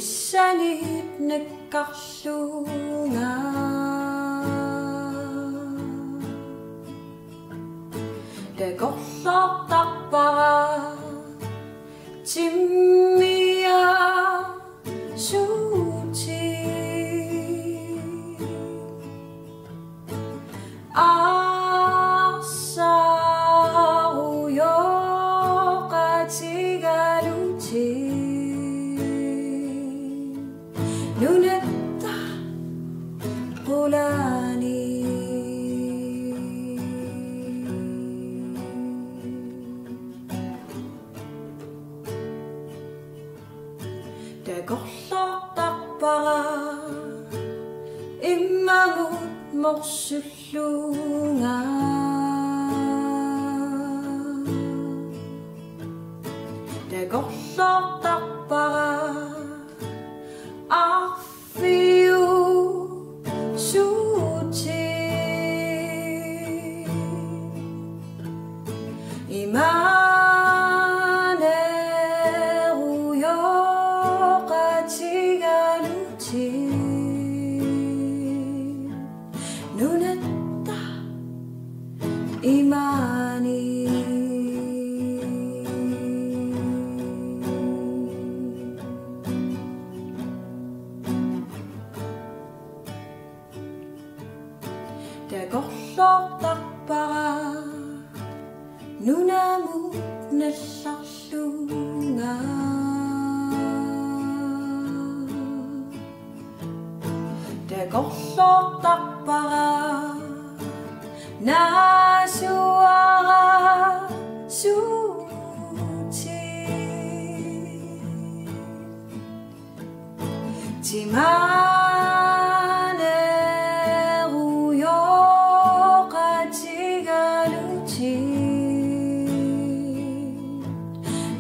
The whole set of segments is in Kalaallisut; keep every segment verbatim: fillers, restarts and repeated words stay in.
Sanit nakkarlunga takorloortarpara timmia suuti. Arsaarujoqatigaluti nunatta qulaani. Takorloortarpara immamut morsullunga. Takorloortarpara arfiusuuti. Imaanerujoqatigaluti nunatta imaani. Takorloortarpara nunamut nallarlunga. Takorloortarpara naasuarasuuti. Timaanerujoqatigaluti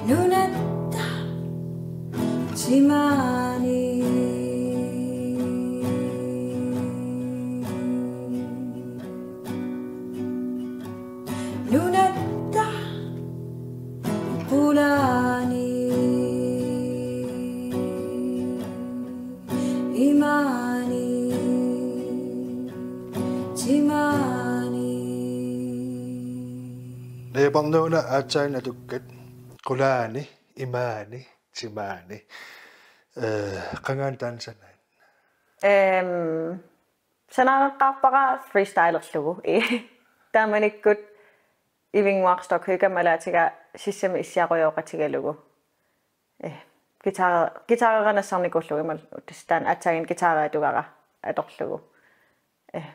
nunatta timaani. Nunatta qulaani imaani timaani. Naja Parnuuna aatsaat natukkat qulaani imaani timaani. Eh, qangaana taanna sanaat? Ehm, sanaareqqaarpara freestylerlugu. Taamanikkut Ivinnguaq Stockhøj kammalaatiga sissami issiarujooqatigalugu. Eh, guitar-, guitarera nassarnikuullugu imaluunniit tassa taanna aatsaannguaq guitari atugara atorlugu. Eh.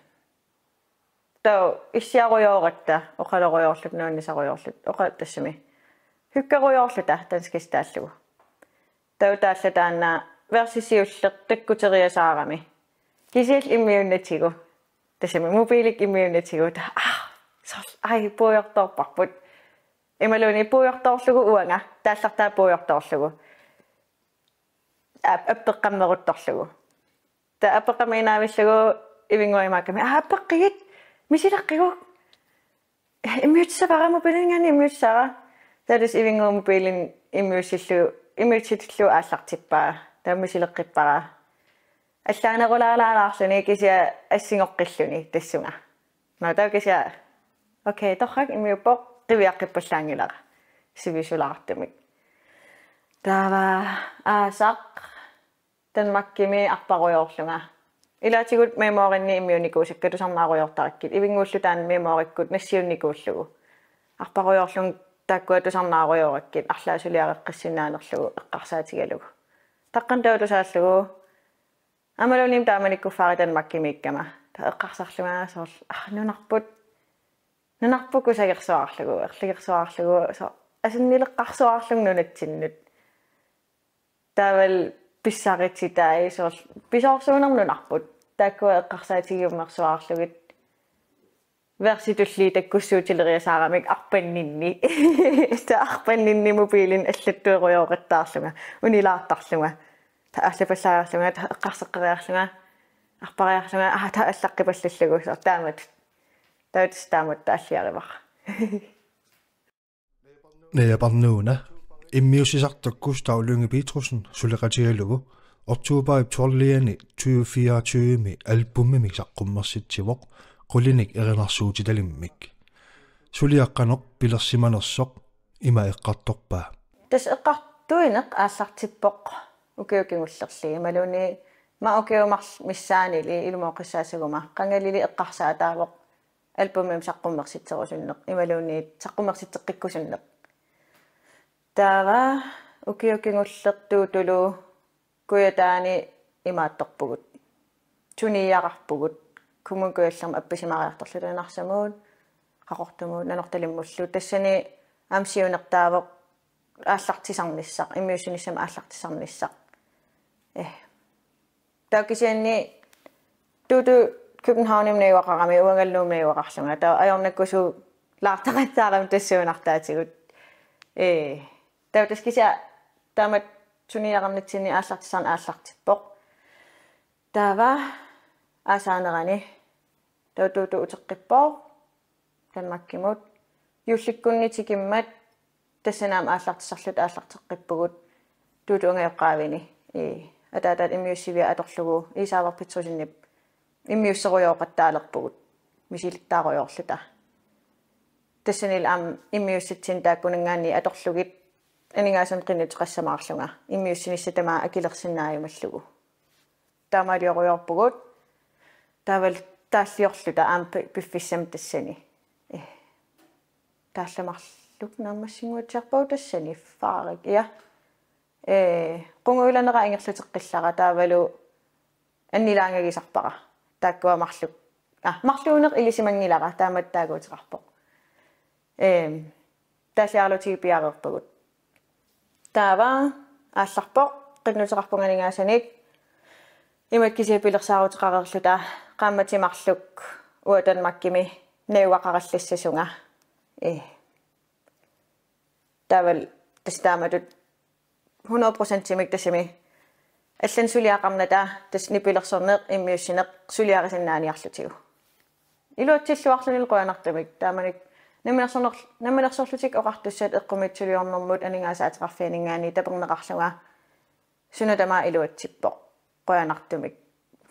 Taava issiarujooratta, oqalorujoorluta, nuannisarujoorluta, oqa-, tassami. Hyggerujoorluta danskisut taallugu. Taava taallat taanna versi siulleq takkuteriasaarami. Kisianni immiunnatigu. Tassami mobiilikkut immiunnatigu. Taava, ah, soorlu, ai, puigortoorparput. Imaluunniit puigortoorlugu uanga, taallartaa puigortoorlugu. Aap, appeqqammeruttorlugu. Taava appeqqammerinavillugu Ivinnguaq imaakkami: "Aa, appeqqigit, misileqqiguk." Immiutissavara, mobiilinngaanniit immiutissavara. Taava tassa Ivinnguaq mobiilinik immiussillugu, immiussitsillugu aallartippaa. Taava misileqqippara. Allaanerulaalaalaarluni kisianni assingoqqilluni tassunga. Nå, taava kisianni, okay, torrak immiuppoq, qiviaqqippallaanngilara. Sivisulaartumik. Taava aasaq Danmarkimi arparujoorlunga. Ilaatigut memorinni immiunnikuusakka tusarnaarujoortarakkit. Ivinnguullu taanna memorikkut nassiunnikuullugu. Arparujoorlunga taakkua tusarnaarujoorakkit arlaat suliareqqissinnaanerlugu eqqarsaatigalugu. Taqqamma taava tusaallugu. Aammaluunniit taamanikkuffaarama Danmarkimiikkama. Taava eqqarsarlunga soorlu, ah, nunarput. Nunarput kusagersuarlugu, erligersuarlugu, soorlu asannileqqarsuarlugu nunatsinnut. Taavalu pissarititai soorlu pisoorsuunermut nunarput. Taakkua eqqarsaatigiummersuarlugit. Versi tulliit takkussuutileriasaaramik arpanninni. Taava arpanninni mobiilinik allattuerujooqattaarlunga, unilaartarlunga. Taava aallapallaariarlunga, taava eqqarsaqqeriarlunga, arpariarlunga, aa, taava allaqqipallallugu, soorlu taamatut. Taava tassa taamatut taalliarivara. Naja Parnuuna, immiussisartoq Gustav Lynge Petersen suleqatigalugu, Oktoberip tolvianni tyve fireogtyve-mi albumimik saqqummersitsivoq, qulinik erinarsuutitalimmik. Suliaq qanoq pilersimanersoq ima eqqartorpaa. Tassa eqqartuineq aallartippoq ukiut kingullerli imaluunniit ma ukiut marluk missaanili ilumoorpassuarnut qangalili eqqarsaataavoq albumimik saqqummersitserusunneq imaluunniit saqqummersitseqqikkusunneq. Taava ukiut kingullertut Tuutulu Kujataani imaattorpugut. Tuniiaqarpugut. Kommune Kujallermi appisimariartorluta Narsarsuarmut, Qaqortumut, Nanortalimmullu. Tassani aamma siunertaavoq aallartisarnissaq, immiussinissamut aallartisarnissaq. Eh. Taava kisianni Tuutu Københavnimi najugaqarami, uangalu Nuummi najugaqarlunga. Taava ajornakusoq laartaqattaarami tassuunartaatigut. Eh. Taava tassa kisianni taamatut tuniiaqarnitsinni aallartisarneq aallartippoq. Taava aasaanerani taava Tuutu uteqqippoq Danmarkimut. Juullikkunni tikimmat tassani aamma aallartissarluta aallarteqqippugut Tuutut ungajoqqaavini. Ii, ataataata immiussiviat atorlugu Isaavarpitsusinip immiusserujoorpaalerpugut misilittaarujoorluta. Tassanilu aamma immiussatsinni taakkunanngaanniit atorlugit aningaasanik qinnuteqassamaarlunga immiussinissaq tamaat akilersinnaajumallugu. Taamaaliorujoorpugut. Taavalu taalliorluta aamma pi-, piffissami tassani. Eh. Taallat marluk naammassinnguatsiarpagut tassani faarik. Ja. Eh, qungujulanerat ingerlateqqillara taavalu annilaangagisarpara. Taakkua marluk. Ah, marluuneq ilisimanngilara taamatut taaguuteqarpoq. Ehm, taalliaralutigu piareerpagut. Taava aallarpoq qinnuteqarpunga aningaasanik. Imatut kisiat pilersaaruteqareerluta qaammatit marluk uanga Danmarkimi najugaqarallassasunga. Eh. Taavalu tassa taamatut hundrede procentimik tassami allanut suliaqarnata tassa nipilersorneq immiussineq suliarisinnaaniarlutigu. Iluatsilluarlunilu qujanartumik taamanikkut namminersorner-, namminersorlutik oqartussat eqqumiitsuliornermut aningaasaateqarfianinngaanniit taperneqarlunga suna tamaat iluatsippoq. Qujanartumik.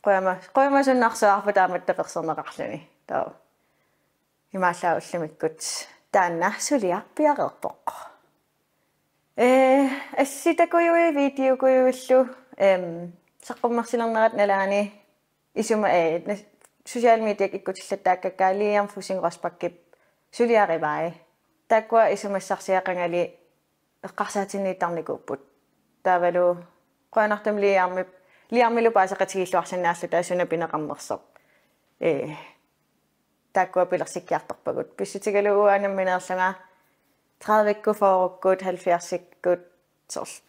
Qujama-, qujamasunnarsuarput taamatut taperserneqarluni. Taava. Imaallaat ullumikkut taanna suliaq piareerpoq. Eh, assit takujuit videokujuillu, em, saqqummersilernerata nalaani isuma, eh, nas-, social mediat ikkutillattaakkakka Liam Fussing Rosbachip suliarivai. Taakkua isumassarsiaqangali eqqarsaatinniittarnikuupput. Taavalu qujanartumik Liamip, Liamilu paaseqatigiilluarsinnaalluta suna pineqarnersoq. Eh, taakkua pilersikkiartorpagut. Pissutigalugu uanga nammineerlunga tredivekkut, fyrrekkut, halvfjerdsikkut, soorlu.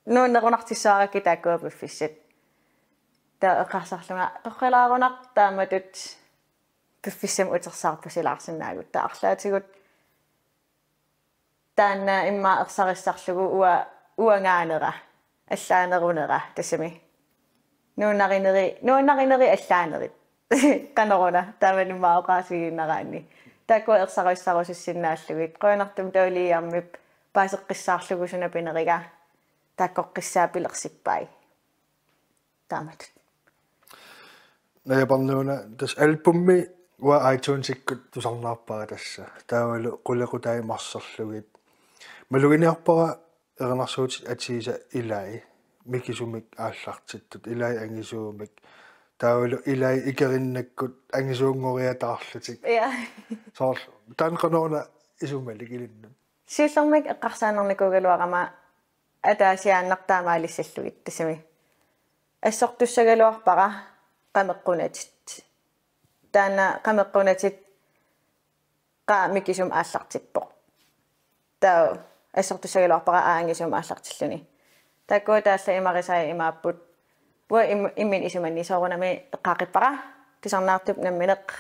Nuannerunartissuarakkit taakkua piffissat. Taava eqqarsarlunga torralaarunarpoq taamatut piffissami utersaarpasilaarsinnaagut taava arlaatigut. Taanna immaqa ersarissarlugu ua-, uangaanera, allaanerunera, tassami. Nuannarineri, nuannarineri allaanerit. Qanoruna, taamani immaqa oqaasiinnaraanni. Taakkua ersarissarusussinnaallugit. Qujanartumik taava Liamip paaseqqissaarlugu suna pineriga. Taakkoqqissaaq pilersippai. Taamatut. Najaparnuuna tassa albumi uanga iTunesikkut tusarnaarpara tassa. Taavalu qulequtai marserlugit. Maluginiarpara erinarsuutit atiisa ilai mikisumik aallartittut, ilai angisuumik. Taavalu ilai ikerinnakkut angisuunngoriataarlutik. Ja. Soorlu, taanna qanoruna isumalik ilinnut? Siullermik eqqarsaannarnikuugaluarama ataasiaannartaa maalissallugit tassami. Assortussagaluarpara qameqqunatit. Taanna qameqqunatit qaa mikisumik aallartippoq. Taava assortussagaluarpara angisuumik aallartilluni. Taakkua taallat imarisai imaapput. Uanga im-, imminut isumanni soorunami eqqaaqippara. Tusarnaartup nammineq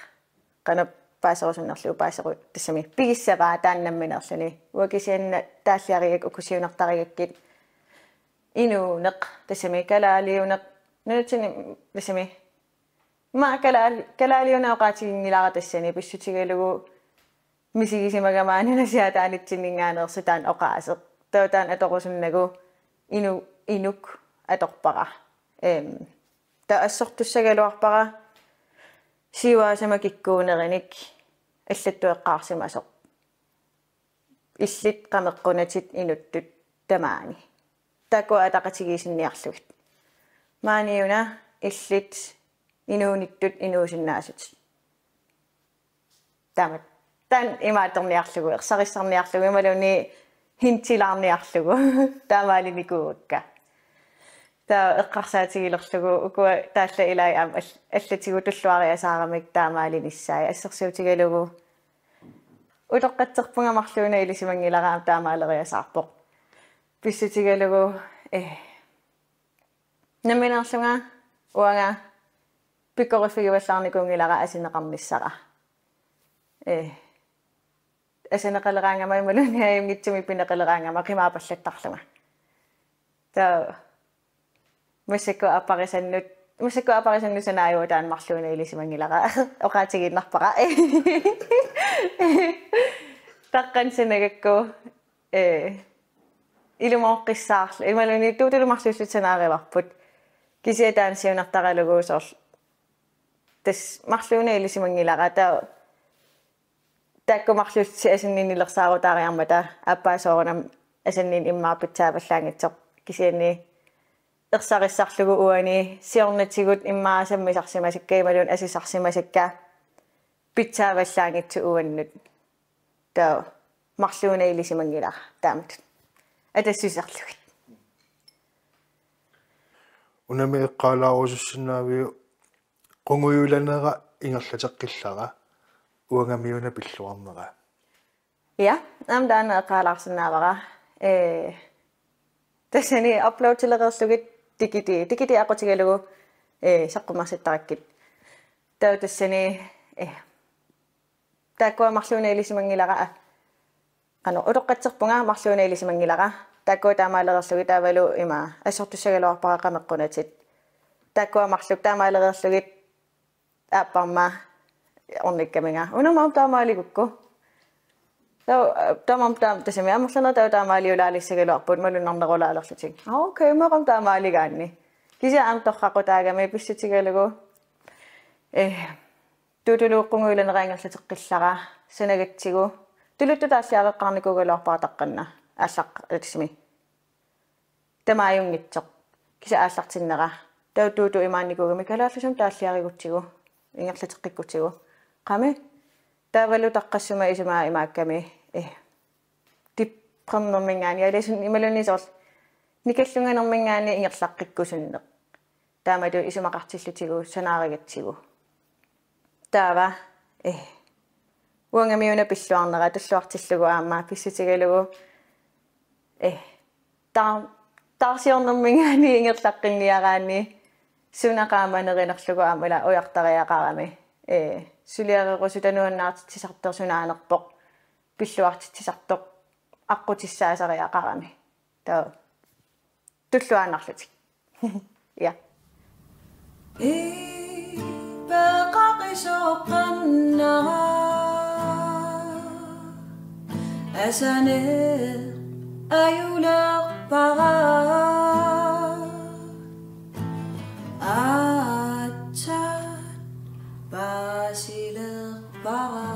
qanoq paaserusunnerlugu paaseru-, tassami pigissavaa taanna nammineerluni. Uanga kisianni taalliarigakku uku siunertarigakkit inuuneq, tassami kalaaliuneq, nunatsinni tassami ma kalaal-, kalaaliuneq oqaatiginngilara tassani pissutigalugu misigisimagama nunasiaataanitsinninngaanneersoq taanna oqaaseq. Taava taanna atorusunnagu inu-, inuk atorpara. Em, taava assortussagaluarpara siuaasama kikkuunerinik allattueqqaarsimasoq. Illit, qameqqunatit, inuttut tamaani. Taakkua ataqatigiissinniarlugit. Maaniuna illit inuunittut inuusinnaasutit. Taamak. Taanna imaattorniarlugu, ersarissarniarlugu, imaluunniit hintilaarniarlugu. Taamaalinikuuakka. Taava eqqarsaatigilerlugu, ukua taallaat ilaat aamma all-, allatigut tulluariasaaramik taamaalinissaat, assersuutigalugu. Utoqqatserpunga marluuna ilisimanngilara aamma taamaaleriasaarpoq. Pissutigalugu, eh. Nammineerlunga uanga pikkoriffigivallaarnikuunngilara asaneqarnissara. Eh. Asaneqaleraangama imaluunniit ajunngitsumik pineqaleraangama qimaapallattarlunga. Taava massakkut apparisanut, massakkut apparisanut sanaajuvoq taanna marluuna ilisimanngilara. Oqaatigiinnarpara. Taqqan sanagakku, eh, ilumooqqissaarlu. Imaluunniit Tuutulu marluullutik sanaarivarput. Kisianni taanna siunertaralugu soorlu. Tassa marluuna ilisimanngilara taava taakku marluullutik asanninnilersaarutaariarmata aappaa soorunami asanninneq immaqa pitsaavallaanngitsoq kisianni ersarissarlugu uani siornatigut immaqa sammisarsimasakka imaluunniit asisarsimasakka pitsaavallaanngitsut uannut. Taava marluuna ilisimanngilara taamatut. Atassuserlugit. Unami eqqaalaarusussinnaaviuk qungujulanera ingerlateqqillara uangamiuna pilluarnera. Ja, aamma taanna eqqaalaarsinnaavara. Eh, tassani uploadilereerlugit tikiti, tikiti aqqutigalugu, eh, saqqummersittarakkit. Taava tassani, eh, taakkua marluuna ilisimanngilara, a-, qanoq utoqqatserpunga marluuna ilisimanngilara. Taakkua taamaalereerlugit taavalu ima assortussagaluarpara qameqqunatit. Taakkua marluk taamaalereerlugit aapparma ornikkaminga. Una aamma taamaaligukku. Taava, taamaammat taam-, tassami amerlanerit taava taamaaliulaalissagaluarput malunnarnerulaalerlutik. Aa, okay, meeqqat taamaaligaanni. Kisianni aamma torraqutaagami pissutigalugu. Eh, Tuutulu qungujulanera ingerlateqqillara sanagatsigu. Tuluttut taalliareqqaarnikuugaluarpara taqqanna. Aallaq-, tassami. Taamaajunngitsoq. Kisianni aallartinnera. Taava Tuutu imaannikuugami kalaallisut taalliarigutsigu. Ingerlateqqikkutsigu. Qami. Taavalu taqqassuma isumaa imaakkami. Eh. Deprimnerminngaanniit. Aalisut imaluunniit soorlu. Nikallunganerminngaanniit ingerlaqqikkusunneq. Taamatut isumaqartillutigu sanaarigatsigu. Taava, eh, uangamiuna pilluarnera tulluartillugu aamma pissutigalugu, eh, taa-, taarsiornerminngaanniit ingerlaqqinngiaraanni suna qaamanerunerlugu aamma ila ujartariaqarami. Eh, suliarerusuta nuannaartitsisartoq sunaanerpoq, pilluartitsisartoq aqqutissaasariaqarami. Taava. Tulluaannarlutik. Ja. Ipeqaqisoqannara asaneq ajulerpara. Aatsaat paasilerpara.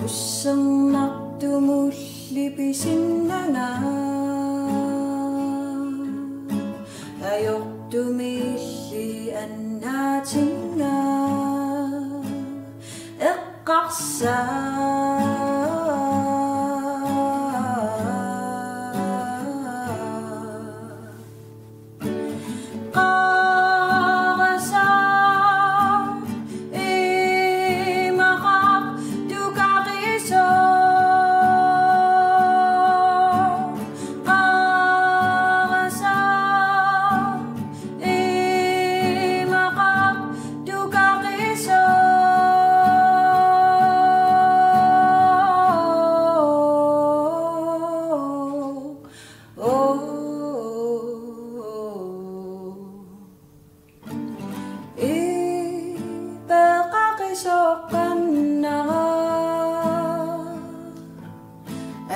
Ussernartumulli pisinnanga. Ajortumilli annaatinnga. Eqqarsaa. Qarasa imaqartukaqiso.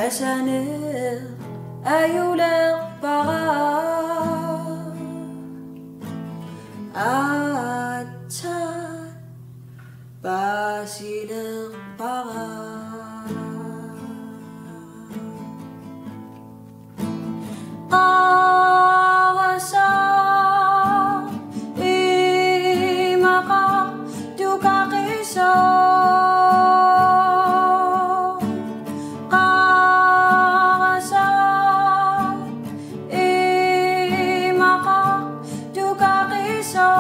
Asaneq ajulerpara. Aatsaat paasilerpara. Qarasaq immaqa tukaqisoq. Qarasaq immaqa tukaqisoq.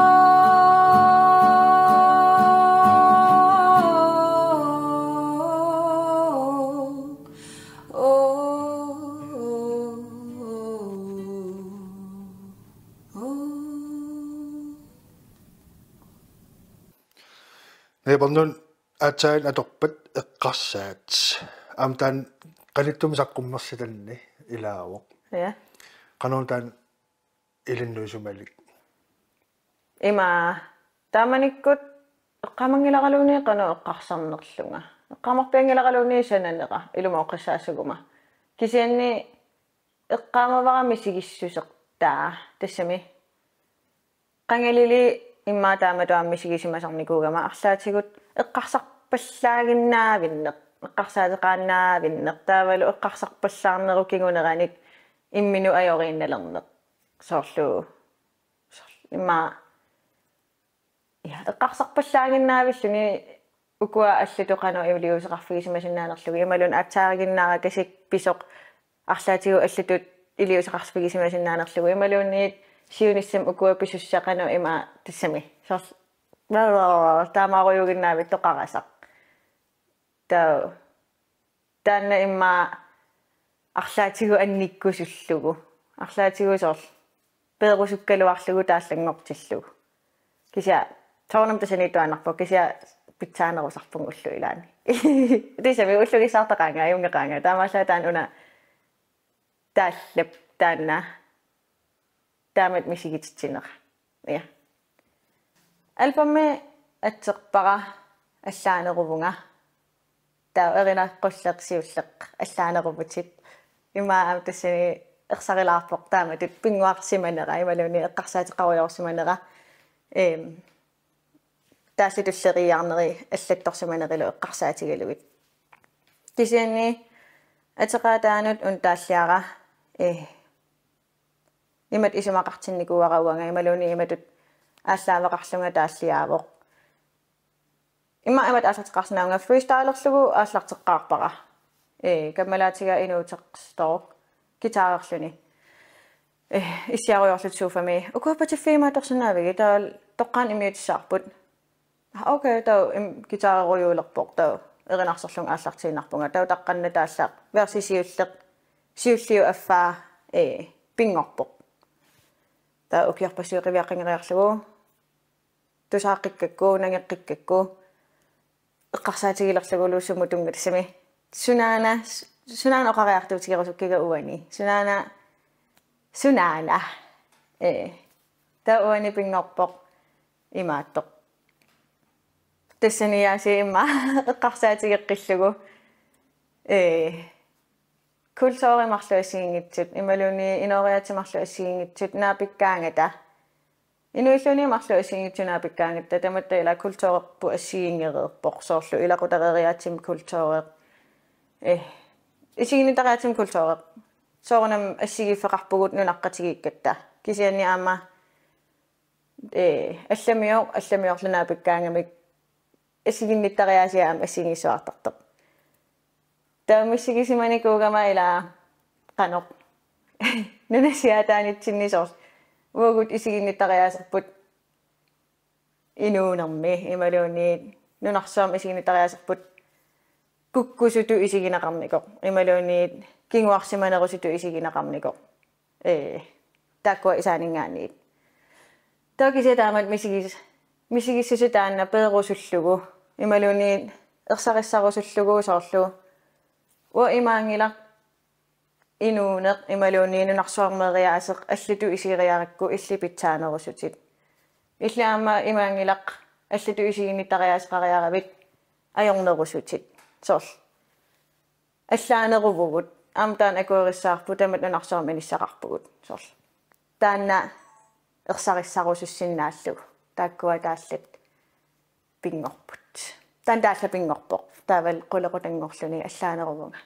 Naapernagut aatsaat atorpat eqqarsaat. Aamma taanna qanittumi saqqummersitanni ilaavoq. Ja. Qanoq taanna ilinnut isumalik? Ima taamanikkut eqqaamanngilaaraluunniit qanoq eqqarsarnerlunga. Eqqaamarpianngilaaraluunniit sananera ilumooqqissaasuguma. Kisianni eqqaamavara misigissusertaa tassami. Qangalili immaqa taamatut aamma misigisimasarnikuugama arlaatigut eqqarsarpallaaginnaavinneq, eqqarsaateqaannaavinneq, taavalu eqqarsarpallaarnerup kinguneranik imminut ajoriinnalerneq. Soorlu, soorlu immaqa, ja, eqqarsarpallaaginnavilluni ukua allatut qanoq iliuuseqarfigisimasinnaanerlugu imaluunniit aatsaariginnaarakasik pisoq arlaatigut allatut iliuuseqarfigisimasinnaanerlugu imaluunniit siunissami ukua pisussat qanoq ima tassami. Soorlu taamaarujuuginnavittoq qarasaq. Taava taanna immaqa arlaatigut annikkusullugu. Arlaatigut soorlu peerusukkaluarlugu taallanngortillugu. Kisianni soorunami tassaniittuaannarpoq, kisianni pitsaanerusarpunga ullut ilaanni. Tassami ullugissaartaqaanga, ajunngeqaanga. Taamaallaat taanna una taallap taanna taamatut misigititsinera. Ja. Albumi atserpara Allaaneruvunga. Taava erinaq qulleq siulleq allaaneruvutit. Ima aamma tassani ersarilaarpoq taamatut pinnguarsimanera imaluunniit eqqarsaateqarujoorsimanera. Ehm, taallat tulleriiaarneri allattorsimanerilu eqqarsaatigalugit. Kisianni ateqaataanut una taalliara, eh, imatut isumaqartinnikuuara uanga imaluunniit imatut aallaaveqarlunga taalliaavoq. Immaqa imatut aallarteqqaarsinnaavunga, freestylerlugu aallarteqqaarpara. Ee, kammalaatiga inuuteqartoq guitarerluni. Ee, issiarujoorluta sofami. Ukua patiffiimaattorsinnaavigit, taava toqqaannaq immiutissavarput. Ah, okay, taava im-, guitarerujuulerpoq, taava erinarsorlunga aallartiinnarpunga. Taava taqqanna taallat versi siulleq, siulliup affaa, ee, pinngorpoq. Taava ukiorpassuit qiviaqqanngeriarlugu tusaaqqikkakkit, nangeqqikkakku, eqqarsaatigilerlugulu sumut tunngasumik. Sunaana, sunaana oqariartuutigerusukkiga uani. Sunaana, sunaana. Ee. Taava uani pinngorpoq imaattoq. Tassaniaasiit immaqa eqqarsaatigeqqillugu. Ee. Kulturit marluk assigiinngitsut, imaluunniit inooriaatsit marluk assigiinngitsut, naapikkaangata. Inuilluunniit marluk assigiinngitsut naapikkaangatta, tamatta ila kulturerput assigiinngereerpoq, soorlu ilaqutariiaatsimik kultureq. Eh, isiginnittariaatsimik kultureq. Soorunami assigiiffeqarpugut nunaqqatigiikkatta. Kisianni aamma, eh, allamioq, allamioq naapikkaangamik isiginnittariaasiat aamma assigiinngissuartartoq. Taava misigisimanikuugama ila qanoq. Nunasiaataanitsinni soorlu. Uagut isiginnittariaaserput inuunermi imaluunniit nunarsuarmi isiginnittariaaserput kukkusutut isigineqarnikoq. Imaluunniit kinguarsimanerusutut isigineqarnikoq. Ee, taakkua isaaninngaanniit. Taava kisianni taamatut misigis-, misigissuseq taanna peerusullugu. Imaluunniit ersarissarusullugu soorlu. Uanga imaanngilaq inuuneq imaluunniit nunarsuarmeeriaaseq allatut isigeriarakku illit pitsaanerusutit. Illit aamma imaanngilaq allatut isiginnittariaaseqariaravit ajornerusutit. Soorlu. Allaaneruvugut. Aamma taanna akuerissaarpugut, taamatut nunarsuarmi inissaqarpugut. Soorlu taanna ersarissarusussinnaallugu. Taakkua taallat pinngorput. Taanna taallat pinngorpoq. Taavalu qulequtanngorluni allaaneruvunga.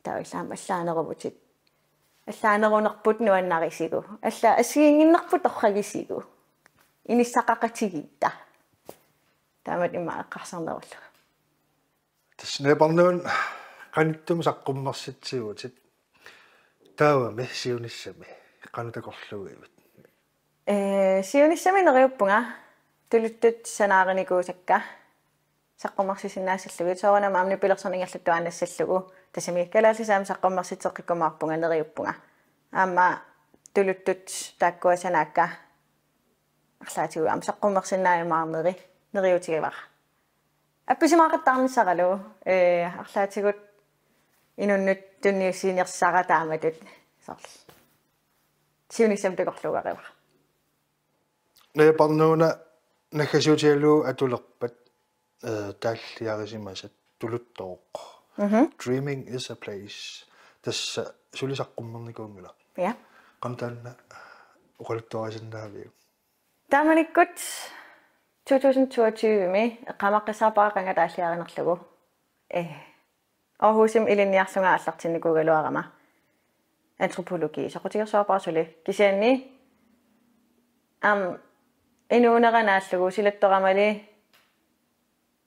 Taava illit aamma allaaneruvutit. Allaanerunerput nuannarisigu. Alla assigiinnginnerput torragisigu. Inissaqaqatigiitta. Taamatut immaqa eqqarsarnerullunga. Tassa Naja Parnuuna qanittumi saqqummersitsigutit. Taavami siunissami qanoq takorluuivit? Ee, siunissami neriuppunga tuluttut sanaarinikuusakka saqqummersisinnaassallugit, soorunami aamma nipilersorneq ingerlattuaannassallugu, tassami kalaallisut aamma saqqummersitseqqikkumaarpunga neriuppunga. Aamma tuluttut taakkua sanaakka arlaatigut aamma saqqummersinnaajumaarneri neriuutigivara. Appisimaaqattaarnissaralu, ee, arlaatigut inunnut tunniussinersara taamatut soorlu siunissami takorluugarivara. Naja Parnuuna, naggasiutigalugu atulerpat, ee, taalliarisimasat tuluttooq. Mhm. Dreaming is a place. Tassa suli saqqummernikuunngilaq. Ja. Qanoq taanna oqaluttuarisinnaaviuk? Taamanikkut to tusind toogtyve-mi eqqaamaqqissaarpara qanga taalliarinerlugu. Ee, Aarhusimi ilinniarlunga aallartinnikuugaluarama. Antropologi soqutigersuarpara suli. Kisianni aamma inuunera naallugu silattoramali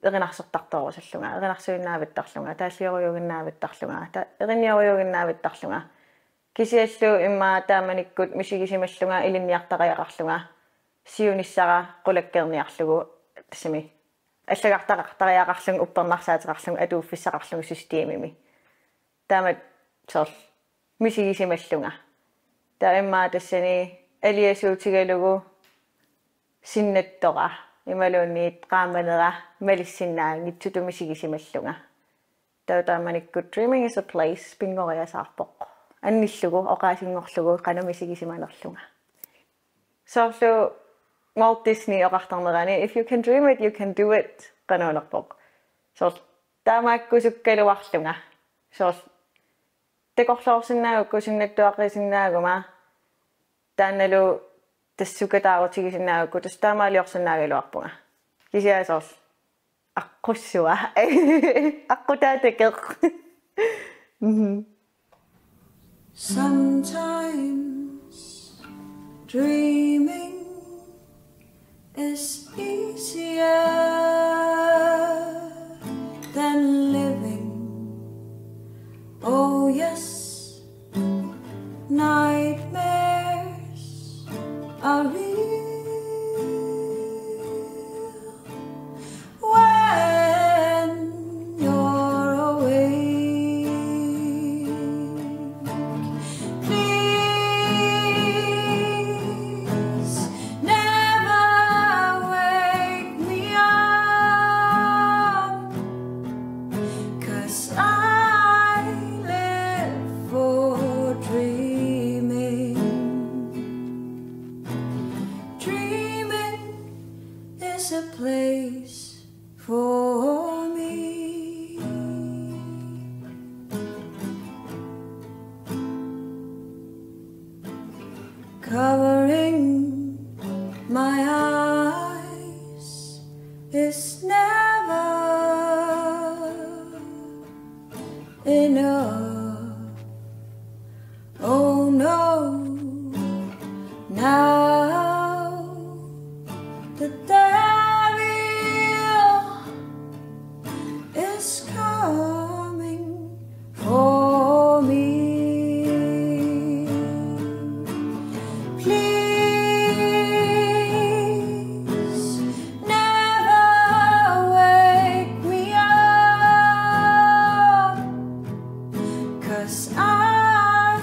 erinarsortartorusallunga, erinarsuinnaavittarlunga, taalliorujussuinnaavittarlunga, ta-, erinniorujussuinnaavittarlunga. Kisianni immaqa taamanikkut misigisimallunga ilinniartariaqarlunga, siunissara qulakkeerniarlugu, tassami allagartaqartariaqarlunga, uppernarsaateqarlunga, atuuffissaqarlunga systemimi. Taamatut soorlu misigisimallunga. Taava immaqa tassani aliasuutigalugu sinnattora imaluunniit qaammanera malissinnaanngitsutut misigisimallunga. Taava taamanikkut Dreaming is a place pinngoriasaarpoq. Annillugu, oqaasinngorlugu, qanoq misigisimanerlunga. Soorlu Walt Disney oqartarnerani, "If you can dream it, you can do it." Qanoq oqarpoq. Soorlu taamaakkusukkaluarlunga. Soorlu takorloorsinnaagukku, sinnattuaqqisinnaaguma, taannalu tassa sukataarutigisinnaagukkit, tassa taamaaliorsinnaagaluarpunga. Kisianni soorlu aqqussua. Aqqutaatakeq. Mhm. Sometimes dreaming is easier than living. Oh yes, nightmares are real when you're awake. Please never wake me up, 'cause I live for dreaming. Dreaming is a place for me. Covering my eyes is never enough. Oh no, now the devil is coming for me. Please never wake me up, 'cause I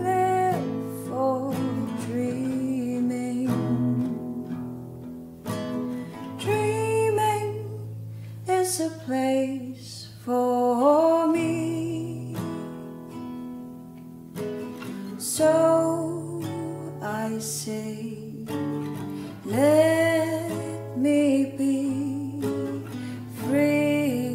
live for dreaming. Dreaming is a place for me. So I say, let me be free.